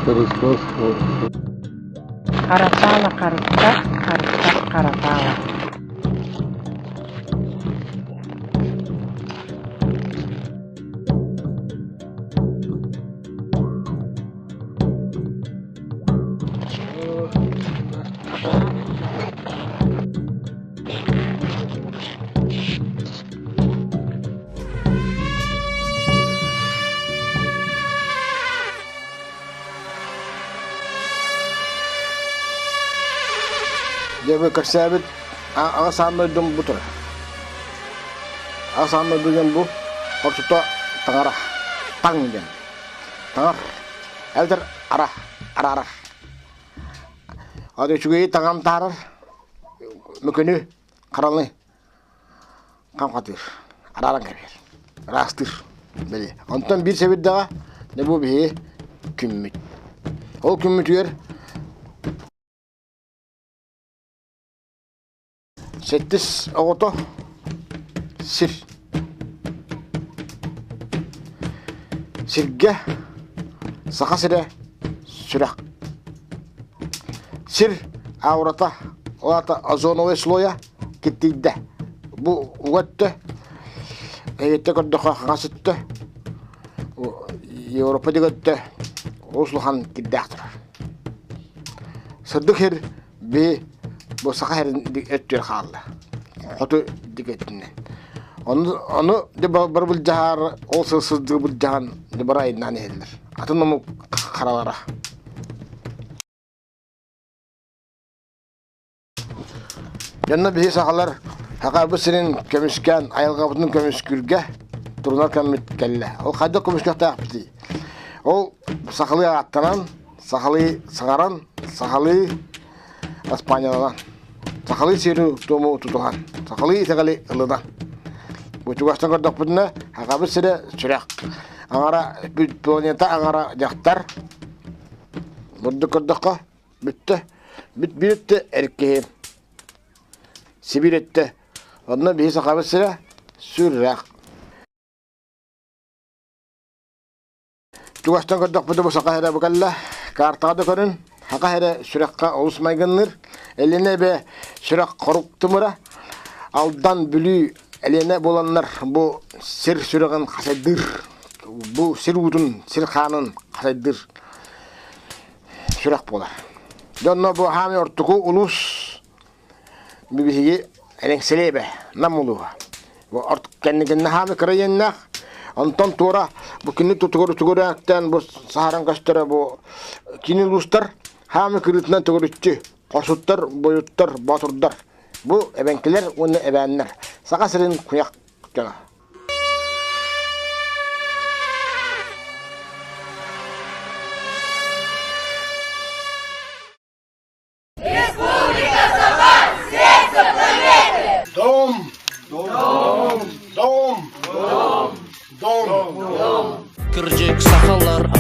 Христос Харатаала харыстах, харыстах харатаала. Дьэ бу кэпсээбит аҕа саан дойдум бу турар. Аҕа саан дойду диэн бу ортото таҥара таҥ диэн. Таҥар эбэтэр ара араарар. Аны үчүгэйи таҥан таһаарар мөкүнү харалы хам хатыыр, арааран кэбиһэр, ыраастыыр били. Онтон биир сэбирдэҕэ дьэ бу биһиги күммүт. Ол күммүтүгэр сэттис оҕото сир. Сиргэ Саха сирэ сүрэх. Сир аурата, ол аата озоновай слоя киттийдэ. Бу уга өттө, эйиттэ көрдөххө хаҥас өттө, Европа диэки өттө олус улахан кирдээх турар. Сырдык сир би бу саха сирин өттүгэр хаалла. Хоту диэки өттүнэн. Ону, ону дьэ бары былдьаһар, ол сыл сылдьыы былдьаһан дьэ бары айаннаан иһэллэр. Атын омук харалара. Дьонно биһи сахалар Сахабыт сирин көмүскээн, айылҕабытын көмүскүүргэ турунар кэммит кэллэ. Ол хайдах көмүскүөхтээхпитий? Ол сахалыы ааттанан, сахалыы саҥаран, сахалыы аспаанньаланан, сахалыы сиэри-туому тутуһан, сахалыы итэҕэли ылынан. Бу чугастан көрдөхпүтүнэ, Сахабыт сирэ сүрэх. Аҥара планета аҥара дьахтар. Бурдук көрдөххө, Бүттэ. Бүт биир өттө эр киһи. Сибиир өттө. Онно биһи сахабыт сирэ сүррэх. Чугастан көрдөхпүтү бу саха сирэ бу кэллэ. Картаҕа да көрүн. Саха сирэ сүрэххэ олус майгынныыр. Элиэнэ эбэ сүрэх хорук тымыра. Алдан, Бүлүү, Элиэнэ буоланнар бу сир сүрэҕин хасайдыыр. Бу сир уутун, сир хаанын хасайдыыр. сүрэх буолар. Дьонно бу хаамый ортоку улуус биһиги Эрэҥсэлиэбэ Нам улууһа. Бу орт кэнникиннэ хаамый кыра иэннээх, онтон туора бу кини тутугар тутугураактан бу саһаран көстөрө бу кини улуустар хаамый кырыытынан төгүрүччү хорсуттар, бойуттар, боотурдар. Бу эбэҥкилэр уонна эбээннэр. Саха сирин куйах дьоно. Республика Саха, сердце планеты! Дом! Дом! Дом! Дом! Дом! Кырдьык сахалар.